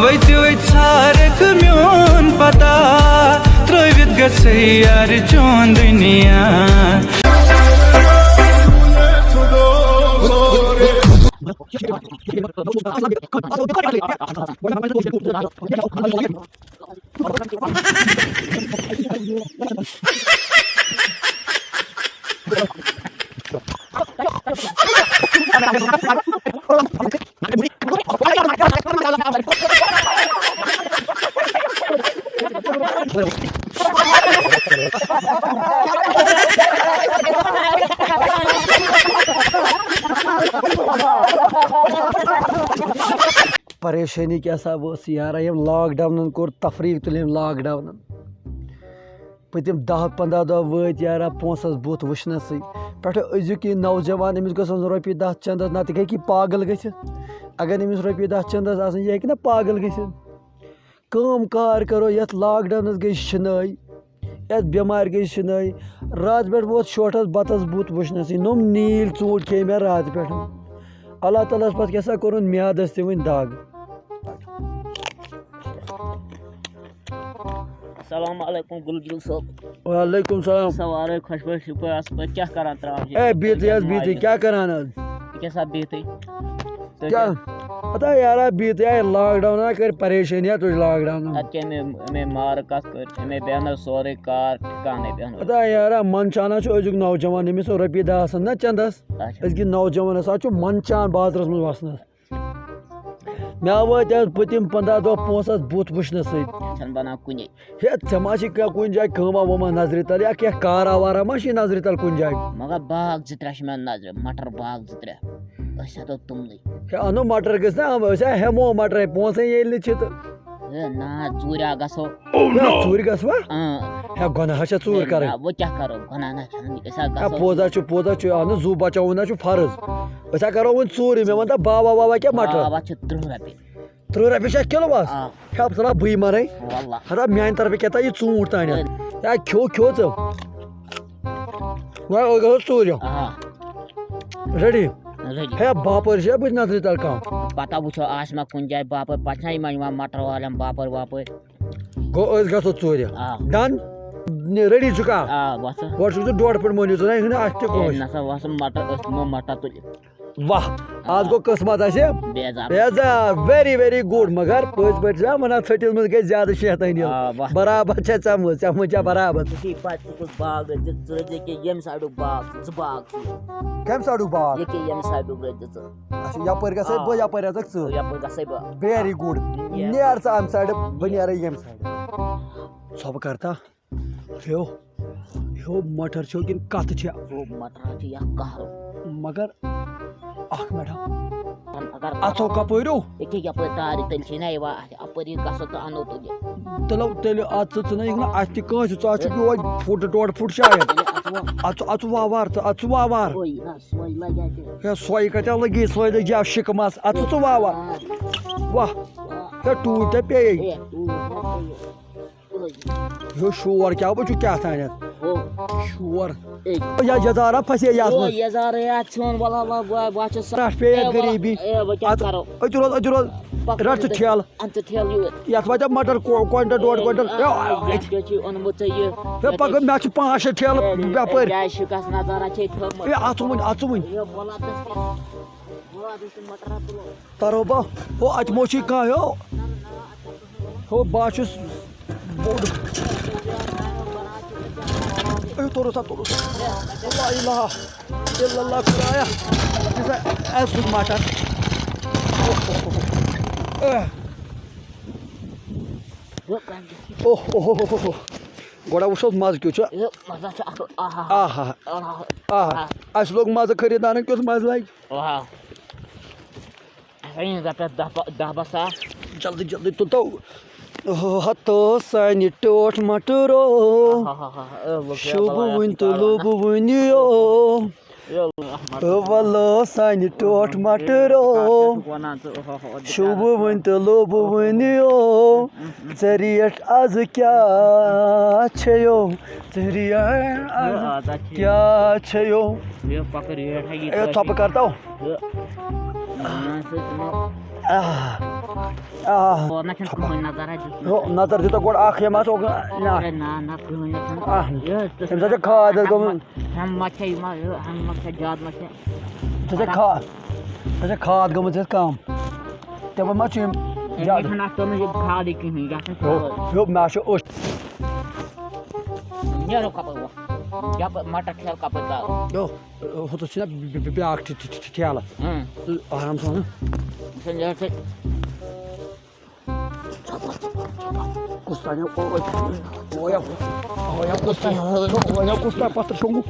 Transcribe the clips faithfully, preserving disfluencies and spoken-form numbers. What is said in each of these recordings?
وتہِ وتہِ ژھارکھ میون پتہ، ترٲوِتھ گژھے یارِ چون دُنیا۔ پریشٲنی کیٛاہ سا ٲس یارا، ییٚمۍ لاک ڈاونن کوٚر تفریٖق، تُلۍ أمۍ لاک ڈاونن۔ پٔتِم دَہ پنٛداہ دۄہ وٲتۍ یارا پونٛسس بُتھ وٕچھنَسٕے۔ پٮ۪ٹھٕ أزیُک یہِ نوجوان، أمِس گٔژھ آسُن رۄپیہِ دَہ چندس، نتہٕ ہیٚکہِ یہِ پاگل گٔژھِتھ۔ اگر أمِس رۄپیہِ دَہ چندس آسن، یہِ ہیٚکہِ نہ پاگل گٔژھِتھ۔ کٲم کار کرو، یتھ لاک ڈاونس گٔے شِنٲے، یتھ بٮ۪مارِ گٔے شِنٲے۔ راتہٕ پٮ۪ٹھ ووت شوٹھس بتس بُتھ وٕچھنَسٕے۔ نوٚم نیٖلۍ ژوٗنٛٹھۍ کھیٚیہِ مےٚ راتہٕ پٮ۪ٹھ۔ اللہ تعالیٰ ہس پتہٕ کیٛاہ سا کوٚرُن میادس تہِ وۄنۍ دگ۔ السلام علیکم گُلہٕ جُل صٲب۔ وعلیکم السلام۔ سوارے خۄش پٲٹھۍ، شُکر اَصٕل پٲٹھۍ۔ کیٛاہ کران ترٛاو جی؟ اے، بِہتٕے حظ، بِہتٕے۔ کیٛاہ کران حظ؟ یہِ کیٛاہ سا بِہتٕے؟ تُہۍ کیٛاہ؟ کیٛاہ؟ ہتا یارا، بِہتٕے۔ اے، لاک ڈاوُن ہا کٔر پریشٲنی ہا تُج لاک ڈاوُن۔ اَدٕ کیٛاہ مےٚ، مےٚ مارٕ کَتھ کٔر؟ مےٚ بیٚہنٲو سورُے کار ٹھِکانَے بیٚہنٲو۔ ہتا یارا، منٛدچھان ہا چھُ أزیُک نوجوان، أمِس اوس رۄپیہِ دَہ آسان نا چندس۔ اچھا۔ أزکِس نوجوانس ہا چھُ منٛدچھان بازرس منٛز وسنس۔ مےٚ وٲتۍ آز پٔتِم پنٛداہ دۄہ پونٛسس بُتھ وٕچھنَسٕے۔ چھَنہٕ بَنان کُنے۔ ہے، ژےٚ ما چھِ کانٛہہ کُنہِ جایہِ کٲمہ وٲمہ نظرِ تَل یا کینٛہہ کارا وارا ما چھِ نظرِ تَل کُنہِ جایہِ؟ مگر باغ زٕ ترٛےٚ چھِ مےٚ نظرِ، مٹر باغ زٕ ترٛےٚ۔ أسۍ ہٮ۪تو تِمنٕے۔ ہے، اَنو مٹر گٔژھۍ نا، أسۍ ہا ہٮ۪مو مٹرے، پونٛسَے ییٚلہِ نہٕ چھِ تہٕ۔ ہے، نہ، ژوٗرِ آ گژھو۔ ہے، ژوٗرِ گژھوا؟ اۭں۔ ہے، گۄناہ ہا چھا ژوٗر ہے، کَرٕنۍ؟ نہ، وۄنۍ کیٛاہ کَرو؟ گۄناہ نہ چھَنہٕ، أسۍ ہا ہے، گژھو۔ پوٚز ہا چھُ، پوٚز ہا چھُ، اَہنُو، زُو بچاوُن ہا چھُ فرض۔ أسۍ ہا کَرو وۄنۍ ژوٗرِ، مےٚ وَن تہٕ باوا واوا کیٛاہ مٹر؟ باوا چھِ ترٕٛہ رۄپیہِ۔ ترٕٛہ رۄپیہِ چھا کِلوٗوَس؟ آ۔ ہے، بہٕ ژھٕنہٕ ہا بٕے مَرٕنۍ۔ واللہ۔ ہتا میٛانہِ طرفہٕ کیٛاہ تھاو یہِ ژوٗنٛٹھ تانٮ۪تھ۔ ہے۔ یا کھیوٚو، کھیوٚو ژٕ۔ وۄنۍ أسۍ گژھو ژوٗرِ۔ آ۔ ریڈی؟ ریڈی۔ ہے، باپٲرۍ چھا بٕتھِ نظرِ تَل کانٛہہ؟ پتہ وٕچھو، آسہِ ما کُنہِ جایہِ باپٲرۍ، پتہٕ چھا یِمَن یِوان مٹر والٮ۪ن باپٲرۍ واپٲرۍ؟ گوٚو، أسۍ گژھو ژوٗرِ۔ آ۔ ڈن؟ ریڈی چھُکھا؟ آ، وَسہٕ۔ گۄڈٕ چھُکھ ژٕ ڈۄڈ پھٕٹہٕ مٲنِو ژٕ، نہ، یہِ چھُنہٕ اَسہِ تہِ ہے، کٲنٛسہِ۔ نسا وَسہٕ مٹر، أسۍ نِمو مٹر تُلِتھ۔ واہ، آز گوٚو قٕسمت اَسہِ۔ بیزار۔ بیزار، very, very good۔ مگر پٔزۍ پٲٹھۍ چھا وَنان، ژھٔٹِس منٛز گژھِ زیادٕ شیطٲنی۔ آ، واہ۔ برابر چھےٚ ژےٚ منٛز، ژےٚ منٛز چھےٚ برابر۔ ژٕ چھُے پَتہٕ چھُکھ باغ رٔٹِتھ، ژٕ رٔٹۍ زِ ییٚکیٛاہ ییٚمہِ سایڈُک باغ، زٕ باغ چھِ۔ کَمہِ سایڈُک باغ؟ ییٚکیٛاہ ییٚمہِ سایڈُک رٔٹۍ زِ ژٕ۔ اچھا، یپٲرۍ گژھے آ۔ بہٕ، یپٲرۍ ہسا ژٕ۔ یپٲرۍ گژھے بہٕ۔ Very good۔ نیر۔ نیر ژٕ امہِ سایڈٕ، بہٕ نیرے ییٚمہِ سایڈٕ۔ ژھۄپہٕ کر تا۔ ہیو، ہیو مٹر چھو کِنہٕ کتھ چھےٚ؟ ہیو مٹر چھِ یا قہرٕ۔ مگر اکھ منٹ۔ اگر اتھو کپٲرِو؟ ییٚکیٛاہ یپٲرۍ دارِ تیٚلہِ چھے نہ یِوان اتھِ، اپٲری گژھو تہٕ انو تُلِتھ۔ تیٚلہِ، تیٚلہِ اتھ ژٕ ژٕ نہ یِکھ نہٕ اتھِ تہِ کٲنٛسہِ، ژٕ اتھ چھُ یوہے فُٹ ڈۄڈ فُٹ شاید۔ تیٚلہِ اتھ وۄنۍ۔ اتھ ژٕ، اتھ ژٕ واوار ژٕ، اتھ ژٕ واوار۔ اوے، نہ۔ سۄے لگہِ اَتہِ۔ ہے، سۄے کَتہِ لَگی؟ سۄے لٔگۍ یا شِکمَس۔ اَتھ ژٕ ژٕ واوان۔ واہ۔ ہے، ٹوٗپۍ تہِ پیٚیہِ۔ ہے، ٹوٗپۍ ما پیٚیہِ؟ یہِ شور کیٛاہ وٕچھُو کیٛاہ تانٮ۪تھ؟ ہو۔ شور۔ اے۔ یا یَزارا پھسے یَتھ او، منٛز۔ یَزارا یا ژھیوٚن، وَلہٕ، وَلہٕ، بہٕ، بہٕ چھُس۔ رَٹھ پیٚیہِ اے، وَلہٕ، گریٖبی۔ اے، وۄنۍ کیٛاہ اَتھ، کَرو؟ أتی روز، أتی روز۔ پَکھ رَٹھ ژٕ ژٕ ٹھیلہٕ۔ اَنتہٕ ٹھیلہٕ یوٗرۍ۔ یَتھ واتہِ مَٹر کو-، کویِنٹَل، ڈۄڈ کویِنٹَل۔ اے، اے، آ، یَتھ کیٛاہ چھُے اوٚنمُت ژےٚ یہِ؟ ہے، پَکھ، مےٚ چھِ پانٛژھ شےٚ ٹھیلہٕ اے، یَپٲرۍ۔ اے، شِکَس نظر، اَتھ چھے تھٲومٕژ۔ اے، اَتھ ژٕ وٕنۍ، اَتھ ژٕ وٕنۍ۔ اے، وَلہٕ، اَتھ گژھِ کینٛہہ۔ وَلہٕ، اَتھ گژھِ مَٹر اَتھ تُلُن۔ تَرو بہٕ۔ ہُہ، اَتہِ مو چھُے کانٛہہ ہیو۔ ہیو، بہٕ ہا چھُس بوٚڑ۔ اے، توٚرُس ہا، توٚرُس۔ لا الہ الا اللہ خدایا۔ یہِ سا، اے، سُہ مَٹر۔ اے۔ اوہ، اوہ، اوہ، اوہ۔ گۄڈٕ وٕچھو مَزٕ کیُتھ چھُ۔ یہِ مَزٕ چھُ اَصٕل۔ آہا۔ آہا۔ آہا۔ آہا۔ اَسہِ لوٚگ مَزٕ، خٔریٖدارَن کیُتھ مَزٕ لَگہِ۔ واہ۔ اَسہِ أنۍ رۄپیَس دَہ پا-، دَہ باہ ساس۔ جلدی، جلدی تُل تو۔ اوہ، ہتو سانہِ ٹوٹھ مَٹرو۔ آہا، آہا، آہا۔ اے، لوٚگ شوٗبہٕ بَلایا وٕنۍ تہٕ تارو لوٗبہٕ نہ۔ وٕنہِ یو۔ ولو سانہِ ٹوٹھ مٹرو۔ شوٗبہٕ وٕنۍ تہٕ لوٗبہٕ وٕنہِ یو۔ ژےٚ ریٹ آز کیٛاہ چھیو؟ ژےٚ ریٹ آز کیٛاہ چھیو؟ اے، ژھۄپہٕ کرتو۔ آہ، آہ۔ اور نہ چھُنہٕ کٕہٕنۍ نظر اَتہِ دیُتمُت۔ ہیو، نظر دیُتہ گۄڈٕ اَکھ، یِم آسہِ اوکُن، نہ۔ اے، نہ، نہ، کٕہٕنۍ نہ چھُنہٕ۔ آہ، یہِ، تٔمۍ سۭتۍ چھِ کھاد حظ گٔمٕژ۔ ہٮ۪مہٕ ما چھےٚ یِمن، یہِ، ہٮ۪مہٕ ما چھےٚ، زیادٕ ما چھےٚ؟ ژےٚ چھےٚ کھاد، ژےٚ چھےٚ کھاد گٔمٕژ یَتھ کَم۔ تِمن ما چھُ یِم أمۍ زیادٕ؟ چھُنہٕ اَتھ توٚرمُت یہِ کھادٕے کِہیٖنۍ، یہِ آسان ہیو، کھاد۔ ہیو، مےٚ چھُ أچھ۔ نیرو کَپٲرۍ وۄنۍ؟ یَپٲرۍ مَٹر ٹھیلہٕ کَپٲرۍ ترٛاوو؟ ہیو، ہُتَس چھُنہ بِ-، بِ-، بِ-، بیٛاکھ ٹھِ-، ٹھِ-، ٹھِ-، ٹھیلہٕ۔ اۭں۔ آرام سان۔ وٕچھ حظ، نیرٕ سۭتۍ۔ کُس تانۍ اوے، اوے، اوے، کُس تانۍ، اوے، کُس تانۍ پَتھر شۄنٛگُن۔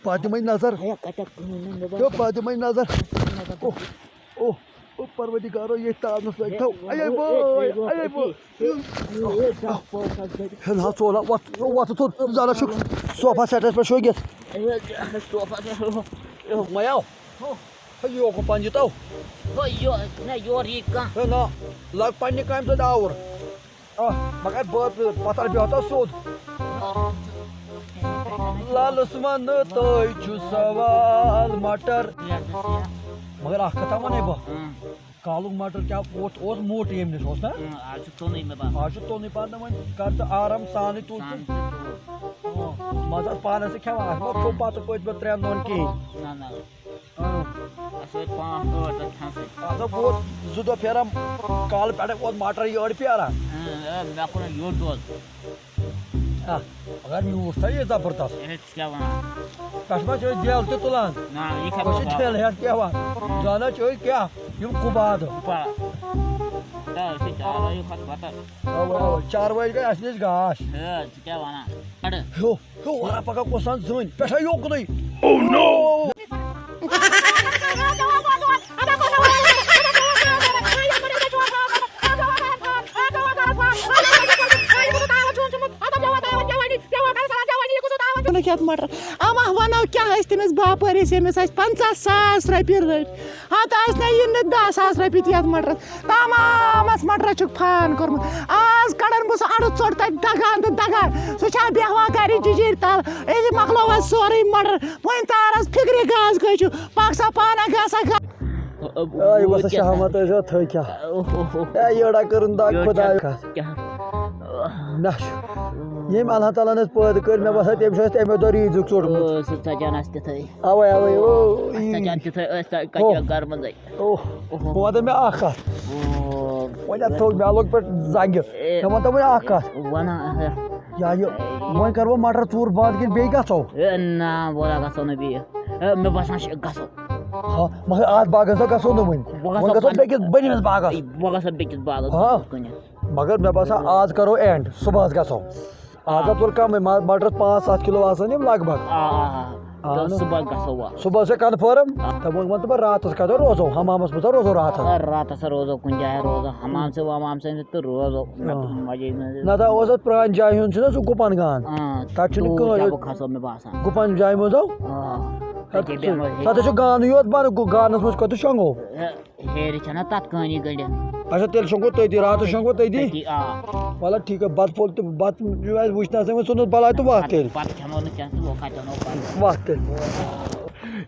بہٕ دِمَے نظر۔ ہے، کَتٮ۪تھ کٕہٕنۍ نہٕ، مےٚ تہٕ باسان۔ بہٕ دِمَے نظر۔ او، او، او، پروردگارو، ییٚتھۍ تاونَس لٲگۍ تھَو۔ اَیے بٲے، اَیے بٲے۔ ہے نہ، ژولا، وۄتھ، وۄتھ، ژٕ زالَس چھُکھ صوفا سیٹَس پٮ۪ٹھ شوٗنٛگِتھ۔ Sofa set. مَیاو۔ ہے، یہِ اوکُن پَنجہِ تو۔ ہے، یہِ، نہ، یورٕ یی کانٛہہ۔ ہے، نہ، لَگ پَننہِ کامہِ سۭتۍ آوُر۔ آ، مگر بہٕ پَتھر بیٚہتھ سیوٚد۔ لالَس وَنہٕ تۄہہِ چھُ سوال مَٹر۔ مگر اَکھ کَتھا وَنَے بہٕ۔ اۭں۔ کالُک مَٹر کیٛاہ اوس، اوس موٚٹ ییٚمہِ نِش اوس نا؟ اۭں، آز چھُ توٚنُے مےٚ باسان۔ آز چھُ توٚنُے پَتہٕ وۄنۍ کر ژٕ آرام سانٕے تُل ژٕ۔ سان تہِ تُل۔ اۭں، مَزٕ آسہِ پانَس سۭتۍ کھٮ۪وان، اَتھ ما کھیوٚو پَتہٕ پٔتۍ پٮ۪ٹھ ترٛٮ۪ن دۄہَن کِہیٖنۍ۔ نہ، نہ۔ اۭں۔ اَسہِ ٲسۍ پانٛژھ ٲٹھ دۄہ کھٮ۪نسٕے۔ اَتھ ہا گوٚو زٕ دۄہ پھیران، کالہٕ پٮ۪ٹھَے ووت مَٹر یٔڈ پھیران۔ اۭں، اے، مےٚ کوٚرُن یوٚڑ دۄد۔ آ، مگر میوٗٹھ تھا یہِ زبردست۔ ہے، ژٕ کیٛاہ وَنان؟ پٮ۪ٹھٕ ما چھِ أسۍ بیل تہِ تُلان؟ نہ، یہِ کَتہِ أسۍ چھِ تُلان؟ ٹھیلہٕ ہٮ۪تھ بیٚہوان۔ زانان چھِ أسۍ کیٛاہ؟ یِم کُبادٕ۔ کُبا۔ ہے، أسۍ چھِ چاروٲیی کھۄتہٕ بَتَر۔ اَوَے، اَوَے، چاروٲے گٔے اَسہِ نِش گاش۔ ہے، ژٕ کیٛاہ وَنان؟ اَڑٕ۔ ہیو، ہیو، وَرا پَکان کُس سان زٔنۍ؟ پٮ۪ٹھَے یوکُنُے۔ Oh no! وَنو کیٛاہ مَٹر؟ اَما وَنو کیٛاہ ٲسۍ تٔمِس باپٲرِس، ییٚمِس اَسہِ پنٛژاہ ساس رۄپیہِ رٔٹۍ۔ ہَتہٕ آسہِ نہ یہِ نہٕ دَہ ساس رۄپیہِ تہِ یَتھ مَٹرَس۔ تَمامَس مَٹرَس چھُکھ فان کوٚرمُت۔ آز کَڑَن بہٕ سُہ اَڑٕ ژوٚٹ تَتہِ دَگان تہٕ دَگان۔ سُہ چھا بیٚہوان گَرِ جِجِرۍ تَل؟ أزِ مۄکلوو اَسہِ سورُے مَٹر۔ وۄنۍ تارَس فِکرِ گاز کٔہۍ چھُ۔ پَک سا پانہ گژھ سا گَرٕ۔ آے وسا شہمت ٲسۍ زیو تھٔکۍ کیٛاہ۔ اوہ، اوہ، اوہ۔ اے یٔڑا کٔرٕن دگ یٔڑ خۄداے کیٛاہ؟ کَتھ۔ کیٛاہ؟ نہ چھُ۔ ییٚمۍ اللہ تعالیٰ ہن أسۍ پٲدٕ کٔرۍ، مےٚ باسان تٔمۍ چھُ اَسہِ تَمے دۄہ ریٖزیُک ژوٚٹمُت۔ ٲس سۄ ژَجان اَسہِ تِتھَے۔ اَوَے، اَوَے، او، اَسہِ یی۔ ژَجان تِتھَے، ٲسۍ سۄ ہو۔ کَتہِ گَرٕ منٛزٕے۔ او، او۔ بہٕ وَنہٕ مےٚ اَکھ کَتھ۔ او۔ وۄنۍ اَتھ تھوٚو مےٚ لوٚگ پٮ۪ٹھ زنٛگہِ۔ اے۔ مےٚ وَن تہٕ وۄنۍ اَکھ کَتھ۔ وَنان، اَہَہ۔ یا یہِ، وۄنۍ کَرٕ بہٕ مَٹر ژوٗر بنٛد کِنہٕ بیٚیہِ گژھو؟ اے، نہ، وَلہٕ گژھو نہٕ بیٚیہِ۔ اے، مےٚ باسان چھِ گژھو۔ ہا، مگر اَتھ باغس دۄہ گژھو نہٕ وۄنۍ۔ بہٕ گژھو وۄنۍ گژھو پننہِ بیٚکِس بٔنِمِس باغس۔ اے، بہٕ گژھو بیٚکِس باغس ہا؟ کُنہِ۔ مگر مےٚ باسان آز کَرو end، صُبحَس گژھو۔ آز آ۔ ہا تُل کَمٕے، ما-، مَٹرَس پانٛژھ سَتھ کِلوٗ آسان یِم لگ بگ۔ آ، آ، آ۔ اہن۔ تہٕ صُبحَس گژھو وۄنۍ۔ صُبحَس چھا confirm؟ آ۔ تہٕ وۄنۍ وَن تہٕ بہٕ راتَس کَتہِ روزو، حمامَس منٛز روزو راتَس۔ آ، راتَس روزو کُنہِ جایہِ روزو، حمام سے ومام سے تہٕ روزو۔ آ۔ مَجے منٛز۔ نہ تہٕ اوس اَتھ پرٛانہِ جایہِ ہُنٛد چھُنہ سُہ گُپَن گان۔ آ، تَتہِ چھُنہٕ توٗرۍ کٕہٕنۍ۔ کیٛاہ بہٕ کھسو مےٚ باسان۔ گُپَن جایہِ منٛز ہو؟ آ۔ تَتہِ تَتہِ بیٚہمو۔ تَتہِ چھُ گانٕے یوت بَنان، گُ-، گانَس منٛز کَتہِ شۄنٛگو؟ ہے، ہیٚرِ چھَنہ تَتھ کٲنی گٔنٛڈِتھ۔ اچھا، تیٚلہِ شۄنٛگو تٔتی، راتَس شۄنٛگو تٔتی؟ تٔتی، آ۔ وَلہٕ ٹھیٖک ہے، بَتہٕ پھوٚل تہٕ بَتہٕ آسہِ وٕچھنَسٕے وۄنۍ ژھٕنُس بَلاے تہٕ وَتھ تیٚلہِ۔ بَتہٕ کھٮ۪مو نہٕ کینٛہہ تہٕ وۄنۍ کَتہِ اَنو پَتہٕ؟ وَتھ تیٚلہِ۔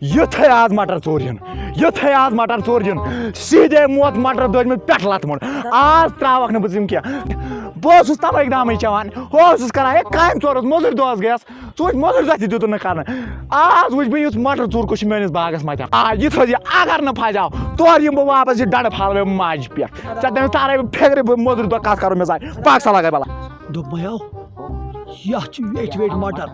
یُتھُے آز مَٹر ژوٗر یُن، یُتھُے آز مَٹر ژوٗر یُن، سیٖدے موت مَٹر دٲجمٕتۍ پٮ۪ٹھٕ لَتہٕ مۄنٛڈ۔ آز ترٛاوَکھ نہٕ بہٕ زِم کینٛہہ۔ بہٕ اوسُس تَوَے گامٕے چٮ۪وان، ہُہ اوسُس کَران، ہے، کامہِ ژورَس مٔزوٗرۍ دۄہَس گٔیَس۔ ژٕ وٕچھ مۄزُر زَتھِ دیُتُن نہٕ کَرنہٕ۔ آز وٕچھ بہٕ یُس مَٹر ژوٗر کُس چھُ میٛٲنِس باغَس منٛز۔ آ، یہِ تھٲوزِ، اگر نہٕ پھَسیو، تورٕ یِمہٕ بہٕ واپَس یہِ ڈَنڈٕ پھالہٕ مےٚ ماجہِ پٮ۪ٹھ۔ ژےٚ دَپَس تارَے بہٕ فِکرِ، بہٕ مۄزُر دۄہ کَتھ کَرو مےٚ زانہِ۔ پَکھ سا لَگَے بَلا۔ دوٚپمَے ہو، یَتھ چھِ ویٹھۍ ویٹھۍ مَٹر۔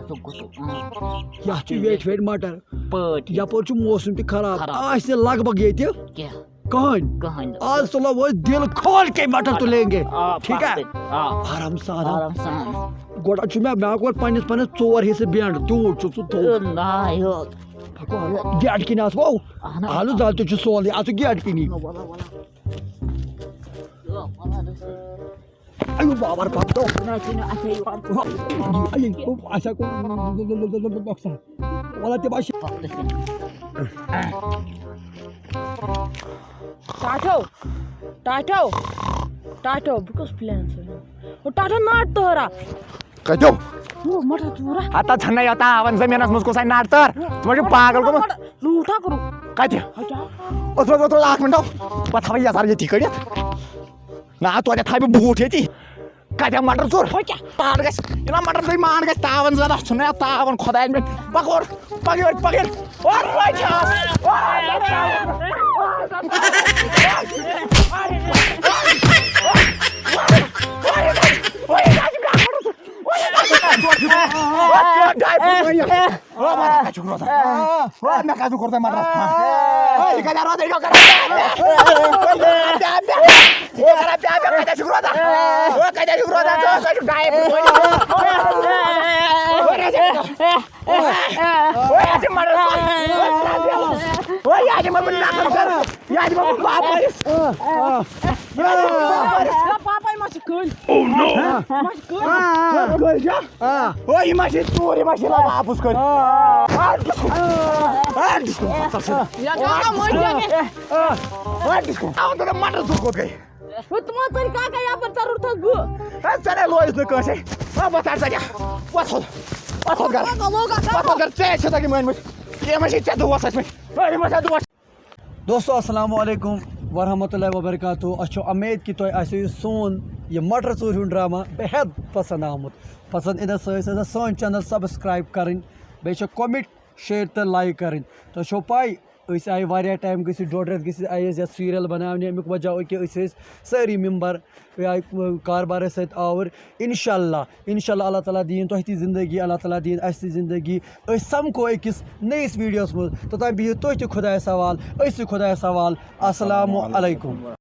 یَتھ چھِ ویٹھۍ ویٹھۍ مَٹر۔ پٲٹھۍ۔ یَپٲرۍ چھُ موسم تہِ خراب۔ خراب۔ آسہِ نہٕ لگ بگ ییٚتہِ۔ کینٛہہ۔ کٕہٕنۍ۔ کٕہٕنۍ۔ آز تُلو أسۍ دِل کھول کے مَٹر تُلیں گے۔ آ، ٹھیٖک ہے؟ پَتہٕ۔ آ۔ آرام سان۔ آرام سان۔ گۄڈٕ چھُ مےٚ، مےٚ کوٚر پنٛنِس پانَس ژور حصہٕ بٮ۪نٛڈ، تیوٗت چھُکھ ژٕ تھوٚومُت۔ اے، نہ، یہِ۔ گیٹ کِنۍ آسہٕ بہٕ۔ اَہَن حظ۔ اَہَن حظ، زَل تہِ چھُ سولٕے، اَتھ چھُ گیٹ کِنی۔ وَلہٕ، وَلہٕ۔ اَیو بابر پَتہٕ۔ نہ، چھُنہٕ اَتھے یِوان۔ اَیو، اَسہِ ہا کوٚر نۄقصان۔ وَلہٕ تہِ باسہِ۔ ٹاٹھو، ٹاٹھو، ٹاٹھو، بہٕ کُس پلین چھُس؟ او ٹاٹھو ناٹ تہرا۔ کَتیو؟ ژوٗر، مٹر ژوٗر ہا۔ ہتا ژھننا یوتاں آون زٔمیٖنس منٛز کُس آسہِ نڑ تٲر۔ ژٕ ما چھُکھ پاگل گوٚمُت؟ مٹر لوٗٹھ ہا کوٚرُکھ۔ کتہِ؟ ہتا۔ اوٚت ووت، اوٚت ووت، اکھ مِنٹ۔ بہٕ تھاوٕ یہِ یزار ییٚتی کٔڑِتھ۔ نہ، توتہِ تھاوٕ بہٕ بوٗٹھ ییٚتی۔ کتہِ مٹر ژوٗر؟ ہۄ کیٛاہ؟ مان گژھِ، یہِ نا مٹر ژوٗر، مان گژھِ تاون زیادٕ، اَتھ چھُنہٕ یَتھ تاون، خۄداین پٮ۪ٹھ۔ پکور، پکور، پکور۔ اور رۄچھِ آس۔ ڈاے پھوٚٹ وۄنۍ۔ او، مطلب، کَتہِ چھُکھ روزان؟ او، مےٚ کَتہِ چھُکھ روزان مطلب؟ او، یہِ کَتہِ روزان؟ یہِ کَتہِ روزان؟ یہِ کَتہِ چھُکھ روزان؟ او، کَتہِ چھُکھ روزان؟ ژٕ کَتہِ چھُکھ ڈاے پھوٚٹ وۄنۍ؟ او، یہِ کَتہِ چھُکھ روزان؟ او، یہِ کَتہِ چھُکھ روزان؟ او، یہِ کَتہِ چھُکھ روزان؟ یا دِمہٕ بہٕ نَکھٕ کَرٕ، یا دِمہٕ بہٕ واپس۔ یا دِمہٕ بہٕ واپس۔ یا پاپاے ما چھِ کٔلۍ؟ Oh no! ما چھِ کٔلۍ؟ کٔلۍ چھا؟ آ۔ او، یہِ ما چھِ ژوٗر، یہِ ما چھِ لاگان آبَس کٔلۍ؟ آ۔ آ، ڈِسکو۔ آ، ڈِسکو۔ یا کاکا مٔنٛزۍ مےٚ۔ آ، ڈِسکو۔ آ، تُلُن مَٹر ژوٗر کوٚت گٔے؟ ہُہ تِمو ژٔلۍ کاکا یَپٲرۍ، ژےٚ روٚٹتھَس بہٕ۔ ہے، ژےٚ نے لویُس نہٕ کٲنٛسے۔ آ، وۄتھ ہا ژٕ۔ وۄتھ تھوٚد۔ وۄتھ تھوٚد گَرٕ۔ کاکا لوگ اَتھ وۄتھ تھوٚد گَرٕ۔ ژےٚ ٲسۍ تَتہِ مٲنۍ مٕتۍ۔ یِم ٲسۍ ژےٚ دوس ٲسۍ مٕتۍ۔ ہے، یِم ٲسۍ ژےٚ دوس۔ دوستو، السلام علیکم ورحمۃ اللہ وبرکاتہ۔ اَسہِ چھُ اُمید کہِ تۄہہِ آسیو یہِ سون یہِ مَٹر ژوٗرِ ہُنٛد ڈرامہ بے حد پسنٛد آمُت۔ پسنٛد یِنَس سۭتۍ سۭتۍ سٲنۍ channel subscribe کَرٕنۍ، بیٚیہِ چھِ comment، share تہٕ like کَرٕنۍ۔ تۄہہِ چھو پَے، أسۍ آیہِ واریاہ time گٔژھِتھ، ڈۄڈ رٮ۪تھ گٔژھِتھ آیہِ أسۍ یَتھ serial بَناونہِ۔ اَمیُک وجہ اوس کہِ أسۍ ٲسۍ سٲری member یا کاربارس سۭتۍ آوُر۔ انشاءاللہ، انشاءاللہ اللہ تعالیٰ دِیِن تۄہہِ تہِ زندگی، اللہ تعالیٰ دِیِن اَسہِ تہِ زندگی۔ أسۍ سمکھو أکِس نٔیِس videoس منٛز۔ توٚتام بِہِو تُہۍ تہِ خۄدایَس حوال، أسۍ تہِ خۄدایَس حوال۔ السلام علیکم۔